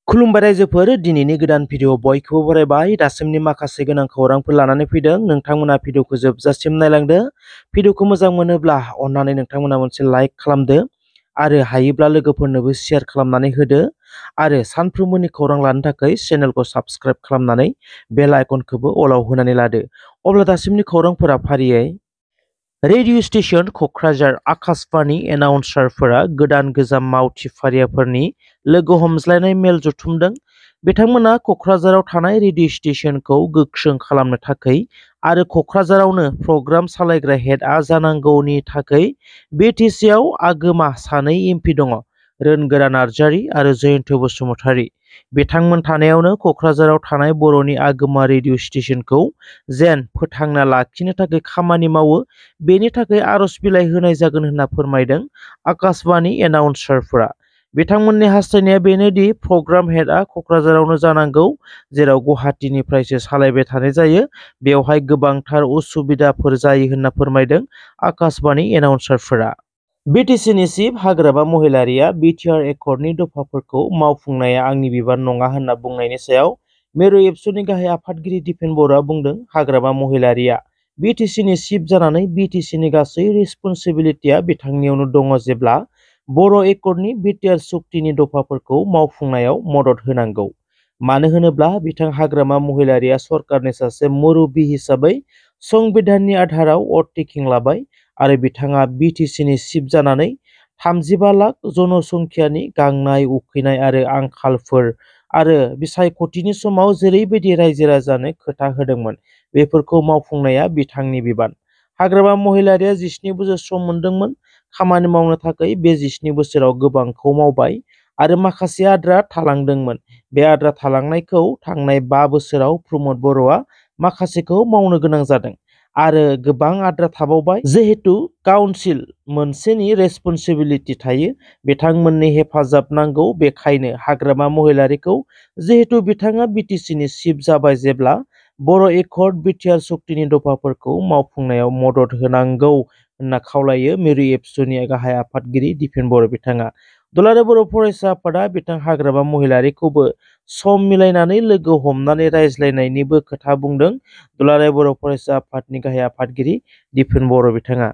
खुलुमबाय रायजोफोर, दिनैनि गोदान भिडिअ बयखौबो बरायबाय। दासिमनि माखासे गोनां खौरांफोर लानानै फैदों। नोंथांमोना भिडिअखौ जोबजासिम नायलांदो। भिडिअखौ मोजां मोनोब्ला अन्नानै नोंथांमोना मोनसे लाइक खालामदो आरो हायोब्ला लोगोफोरनोबो शेयार खालामनानै होदो आरो सानफ्रोमबोनि खौरां लानो थाखाय चेनेलखौ साबस्क्राइब खालामनानै बेल आइकनखौबो अलाव होनानै लादो। अब्ला दासिमनि खौरांफोरा फारियै रेडिअ स्टेशन क'क्राझार आकाशबाणी एनाउन्सारफोरा गोदान गोजाम मावथिफारियाफोरनि लोगो हमज्लायनाय मेल जथुमदों। बिथांमोना क'क्राझाराव थानाय रेडिअ स्टेशनखौ गोख्रों खालामनो थाखाय आरो क'क्राझारावनो प्रग्राम सालायग्रा हेडआ जानांगौनि थाखाय बिटिसिआव आगोमा सानै एमपि दङ, रोनगोरा नार्जारी आरो जयन्त बसुमतारी। बिथांमोन थानायावनो क'क्राझाराव थानाय बर'नि आगोमा रेडिअ स्टेशनखौ जेन फोथांना लाखिनो थाखाय खामानि मावो, बेनि थाखाय आर'ज बिलाइ होनाय जागोन होनना फोरमायदों आकाशबाणी एनाउन्सारफोरा। बिथांमोननि हास्थायनाया बेनो दि प्रग्राम हेडआ क'क्राझारावनो जानांगौ, जेराव गुवाहाटीनिफ्रायसो सालायबाय थानाय जायो। बेवहाय गोबांथार उसुबिदाफोर जायो होनना फोरमायदों आकाशबाणी एनाउन्सारफोरा। बिटिसिनि चिफ हाग्रामा महिलारीआ बिटिआर एकर्डनि दफाफोरखौ मावफुंनाया आंनि बिबान नङा होनना बुंनायनि सायाव मिरु एबसुनि गाहाय आफादगिरि दिपेन बर'आ बुंदों, हाग्रामा महिलारीआ बिटिसिनि चिफ जानानै बिटिसिनि गासै रेसपन्सिबिलिटिया बिथांनियावनो दङ, जेब्ला बर' एकर्डनि बिटिआर सुक्तिनि दफाफोरखौ मावफुंनायाव मदद होनांगौ। मानो होनोब्ला बिथां हाग्रामा महिलारीआ सरकारनि सासे मुरब्बी हिसाबै संबिधाननि आधाराव अथ टेकिं लाबाय आरो बिथाङा बिटिसिनि चिफ जानानै 35 लाख जनसंख्यानि गांनाय उखैनाय आरो आंखालफोर आरो बिसायख'थिनि समाव जेरैबायदि रायजो राजानो खोथा होदोंमोन, बेफोरखौ मावफुंनाया बिथांनि बिबान। हाग्रामा महिलारीआ 17 बोसोर सम मोनदोंमोन खामानि मावनो थाखाय। बे 17 बोसोराव गोबांखौ मावबाय आरो माखासे आद्रा थालांदोंमोन। बे आद्रा थालांनायखौ थांनाय 5 बोसोराव प्रमद बर'आ माखासेखौ मावनो गोनां जादों आरो गोबां आद्रा थाबावबाय। जिहेतु काउन्सिल मोनसेनि रेसपन्सिबिलिटि थायो, बिथांमोननि हेफाजाब नांगौ। बेखायनो हाग्रामा महिलारीखौ जिहेतु बिथाङा बिटिसिनि चिफ जाबाय, जेब्ला बर' एकर्ड बिटिआर सुक्तिनि दफाफोरखौ मावफुंनायाव मदद होनांगौ होनना खावलायो मिरु एबसुनि गाहाय आफादगिरि दिपेन बर'। बिथाङा दुलाराय बर' फरायसा आफादआ बिथां हाग्रामा महिलारीखौबो सम मिलायनानै लोगो हमनानै रायज्लायनायनिबो खोथा बुंदों। दुलाराय बर' फरायसा आफादनि गाहाय आफादगिरि दिपेन बर'। बिथाङा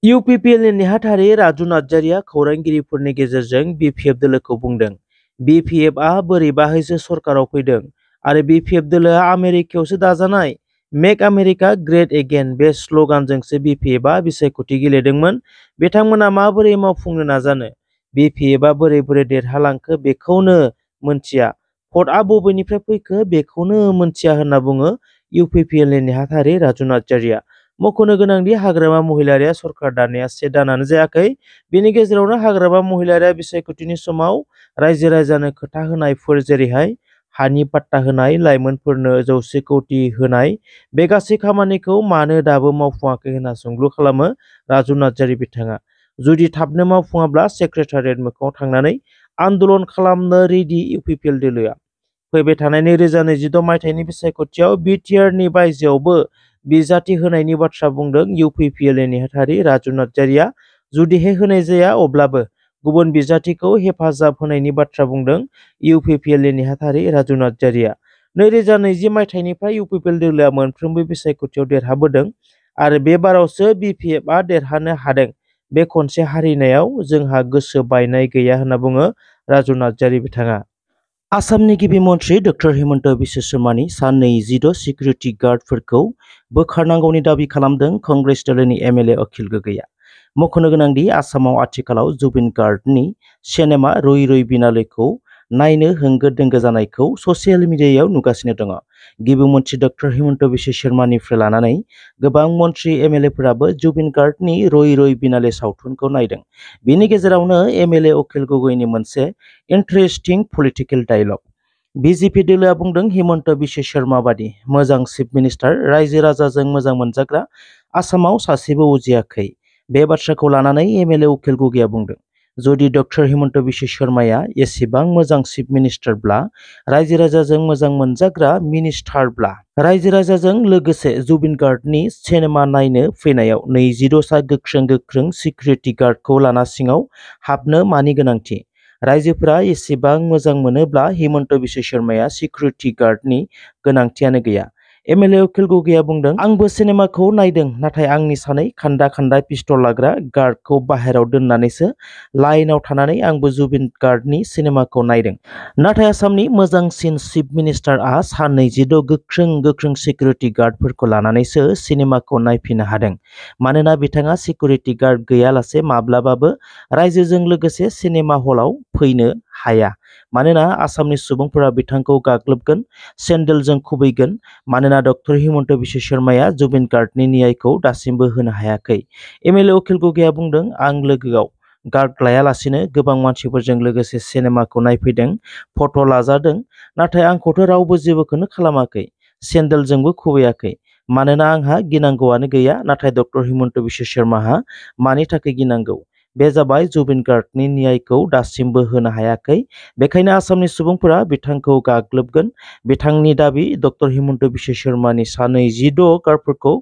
इउपिपिएलनि नेहाथारि राजु नार्जारिया खौरांगिरिफोरनि गेजेरजों बिपिएफ दोलोखौ बुंदों, बिपिएफआ बोरैबाहैसो सरकाराव फैदों आरो बिपिएफ दोलोआ आमेरिकायावसो दाजानाय। मेक आमेरिका ग्रेट एगेन बे स्ल'गानजोंसो बिपिएफआ बिसायख'थि गेलेदोंमोन। बिथांमोना माबोरै मावफुंनो नाजानो, बिपिएफआ बोरै बोरै देरहालांखो बेखौनो मोनथिया, भटआ बबेनिफ्राय फैखो बेखौनो मोनथिया होनना बुङो इउपिपिएलनि नेहाथारि राजु नार्जारिया। मख'नो गोनांदि हाग्रामा महिलारीआ सरकार दानाया 1 दानानो जायाखै। बेनि गेजेरावनो हाग्रामा महिलारीआ बिसायख'थिनि समाव रायजो राजानो खोथा होनायफोर जेरैहाय हानि पाट्टा होनाय, लाइमोनफोरनो 100 कौटि होनाय, बे गासै खामानिखौ मानो दाबो मावफुङाखै होनना सोंलु खालामो राजु नार्जारि। बिथाङा जुदि थाबनो मावफुङाब्ला सेक्रेटारियेट मोखाङाव थांनानै आन्दोलन खालामनो रेडि। इउपिपिएल दोलोआ फैबाय थानाय 2026 मायथाइनि बिसायख'थियाव बिटिआरनि बायजोआवबो बिजाथि होनायनि बाथ्रा बुंदों इउपिपिएलनि नेहाथारि राजु नार्जारिया। जुदिहाय होनाय जाया अब्लाबो गुबुन बिजाथिखौ हेफाजाब होनायनि बाथ्रा बुंदों इउपिपिएलनि नेहाथारि राजु नार्जारिया। 2020 मायथाइनिफ्राय इउपिपिएल दोलोआ मोनफ्रोमबो बिसायख'थियाव देरहाबोदों आरो बे बारावसो बिपिएफआ देरहानो हादों। बे खनसे हारिनायाव जोंहा गोसो बायनाय गैया होनना बुङो राजु नार्जारि। बिथाङा आसामनि गिबि मन्थ्रि डक्टर हिमन्त बिश्व शर्मानि सा 26 सिकिउरिटि गार्डफोरखौ बोखारनांगौनि दाबि खालामदों कंग्रेस दोलोनि एमएलए अखिल गगैआ। मख'नो गोनांदि आसामाव आथिखालाव जुबिन गार्डनि सिनेमा रइ रइ बिनालेखौ नायनो होंगो दोंगो जानायखौ ससियेल मिडियायाव नुगासिनो दङ। गिबि मन्थ्रि डक्टर हिमन्त बिश्व शर्मानिफ्राय लानानै गोबां मन्थ्रि एमएलएफोराबो जुबिन गार्डनि रइ रइ बिनाले सावथुनखौ नायदों। बेनि गेजेरावनो एमएलए अखिल गगैनि मोनसे इन्टारेस्टिं पलिटिकेल डायलग। बिजेपि दोलोआ बुंदों, हिमन्त बिश्व शर्मा बादि मोजां चिफ मिनिस्टार, रायजो राजाजों मोजां मोनजाग्रा आसामाव सासेबो उजियाखै। बे बाथ्राखौ लानानै एमएलए अखिल गगैआ बुंदों, जुदि डक्टर हिमन्त बिश्व शर्माया एसेबां मोजां चिफ मिनिस्टारब्ला, रायजो राजाजों मोजां मोनजाग्रा मिनिस्टारब्ला, रायजो राजाजों लोगोसे जुबिन गार्डनि सिनेमा नायनो फैनायाव 26 गोख्रों सिकिउरिटि गार्डखौ लाना सिङाव हाबनो मानि गोनांथि? रायजोफोरा एसेबां मोजां मोनोब्ला हिमन्त बिश्व शर्माया सिकिउरिटि गार्डनि गोनांथियानो गैया। एमएलए उखिल गगैया बुंदों, आंबो सिनेमाखौ नायदों, नाथाय आंनि सानै खान्दा खान्दा पिस्तल लाग्रा गार्डखौ बाहेराव दोननानैसो लाइनाव थानानै आंबो जुबिन गार्डनि सिनेमाखौ नायदों। नाथाय आसामनि मोजांसिन चिफ मिनिस्टारआ सा 26 गोख्रों सिकिउरिटि गार्डफोरखौ लानानैसो सिनेमाखौ नायफिननो हादों। मानोना बिथाङा सिकिउरिटि गार्ड गैयालासे माब्लाबाबो रायजोजों लोगोसे सिनेमा हलाव फैनो हाया। मानोना आसामनि सुबुंफोरा बिथांखौ गाग्लोबगोन, सेन्देलजों खुबैगोन। मानोना डक्टर हिमन्त बिश्व शर्माया जुबिन गार्डनि न्यायखौ दासिमबो होनो हायाखै। एमएलए उखिल गगैया बुंदों, आं लोगोआव गार्ड लायालासिनो गोबां मानसिफोरजों लोगोसे सिनेमाखौ नायफैदों, फट' लाजादों, नाथाय आंखौथ' रावबो जेबोखौनो खालामाखै, सेन्देलजोंबो खुबैयाखै। मानोना आंहा गिनांगौआनो गैया, नाथाय डक्टर हिमन्त बिश्व शर्माहा मानि थाखाय गिनांगौ? बे जाबाय जुबिन गार्डनि न्यायखौ दासिमबो होनो हायाखै। बेखायनो आसामनि सुबुंफोरा बिथांखौ गाग्लोबगोन। बिथांनि दाबि, डक्टर हिमन्त बिश्व शर्मानि सा 26 गार्डफोरखौ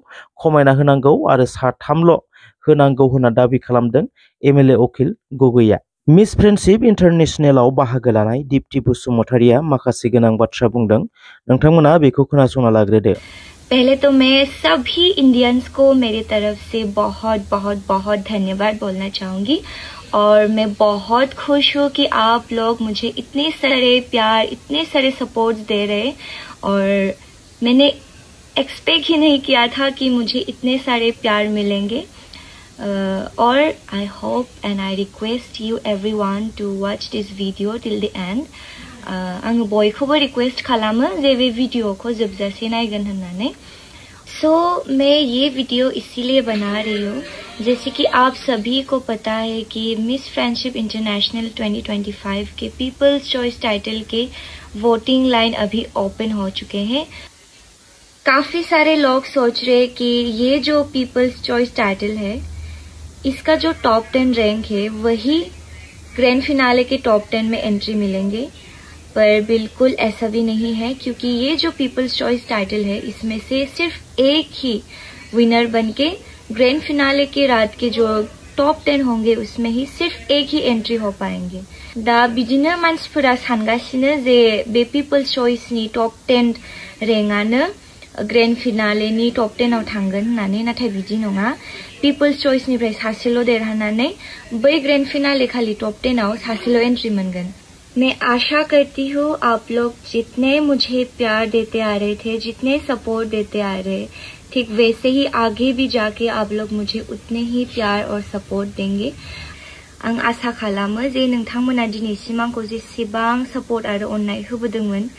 खमायना होनांगौ आरो सा 3ल' होनांगौ होनना दाबि खालामदों एमएलए उखिल गगैया। मिस फ्रेन्डशिप इन्टारनेशनेलाव बाहागो लानाय दीप्ति बसुमतारिया माखासे गोनां बाथ्रा बुंदों। नोंथांमोना बेखौ खोनासंना लाग्रोदो। पहले तो मैं सभी इंडियंस को मेरी तरफ से बहुत बहुत बहुत धन्यवाद बोलना चाहूँगी और मैं बहुत खुश हूँ कि आप लोग मुझे इतने सारे प्यार, इतने सारे सपोर्ट्स दे रहे, और मैंने एक्सपेक्ट ही नहीं किया था कि मुझे इतने सारे प्यार मिलेंगे। और I hope and I request you everyone to watch this video till the end. आं बयखौबो रिक्वेस्ट खालामो जे बे वीडियोखौ जोबजासे नायगोन होननानै। सो मैं ये वीडियो इसीलिए बना रही हूँ, जैसे कि आप सभी को पता है कि मिस फ्रेंडशिप इंटरनेशनल 2025 के पीपल्स चॉइस टाइटल के वोटिंग लाइन अभी ओपन हो चुके हैं। काफी सारे लोग सोच रहे कि ये जो पीपल्स चॉइस टाइटल है, इसका जो टॉप 10 रैंक है वही ग्रैंड फिनाले के टॉप 10 में एंट्री मिलेंगे, पर बिल्कुल ऐसा भी नहीं है, क्योंकि ये जो पीपल्स चॉइस टाइटल है इसमें से सिर्फ एक ही विनर बनके ग्रैंड फिनाले के रात के जो टॉप 10 होंगे उसमें ही सिर्फ एक ही एंट्री हो पाएंगे। दा बिदिनो मानसिफोरा सानगासिनो जे बे पीपल्स चॉइसनि टॉप 10 रेंकआनो ग्रैंड फिनालेनि टॉप 10 आव थांगोन होननानै, नाथाय बिदि नङा। पीपल्स चॉइसनिफ्राय सासेल' देरहानानै बै ग्रैंड फिनाले खालि टॉप 10 आव सासेल' एंट्री मोनगोन। मैं आशा करती हूँ आप लोग जितने मुझे प्यार देते आ रहे थे, जितने सपोर्ट देते आ रहे, ठीक वैसे ही आगे भी जाके आप लोग मुझे उतने ही प्यार और सपोर्ट देंगे। आं आशा खालामो जे नोंथांमोना दिनैसिम आंखौ जेसेबां सपोर्ट आरो अननाय होबोदोंमोन,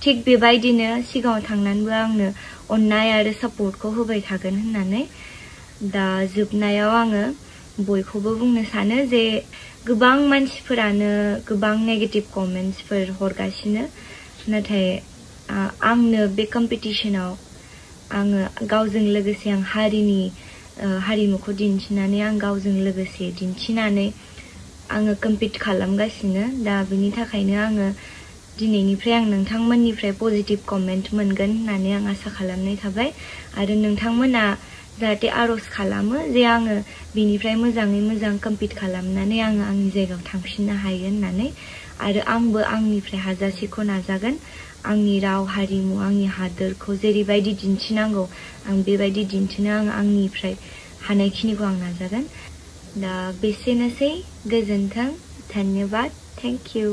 ठीक बेबायदिनो सिगाङाव थांनानैबो आंनो अननाय आरो सपोर्टखौ होबाय थागोन होननानै। दा जोबनायाव आङो बयखौबो बुंनो सानो जे गोबां मानसिफोरानो गोबां नेगेटिभ कमेन्ट्सफोर हरगासिनो, नाथाय आंनो बे कम्पिटिशनाव आङो गावजों लोगोसे आं हारिमुखौ दिन्थिनानै, आं गावजों लोगोसे दिन्थिनानै आङो कम्पिट खालामगासिनो। दा बिनि थाखायनो आङो दिनैनिफ्राय आं नोंथांमोननिफ्राय पजिटिभ कमेन्ट मोनगोन होननानै आं आसा खालामनाय थाबाय, आरो नोंथांमोना जाहाथे आरज खालामो जे आङो बिनिफ्राय मोजाङै मोजां कम्पिट खालामनानै आङो आंनि जायगायाव थांफिननो हायो होननानै, आरो आंबो आंनिफ्राय हाजासेखौ नाजागोन। आंनि राव हारिमु, आंनि हादोरखौ जेरैबायदि दिन्थिनांगौ आं बेबायदि दिन्थिनो आं आंनिफ्राय हानायखिनिखौ आं नाजागोन। दा बेसेनोसै, गोजोन्थों, धन्यबाद, थेंक इउ।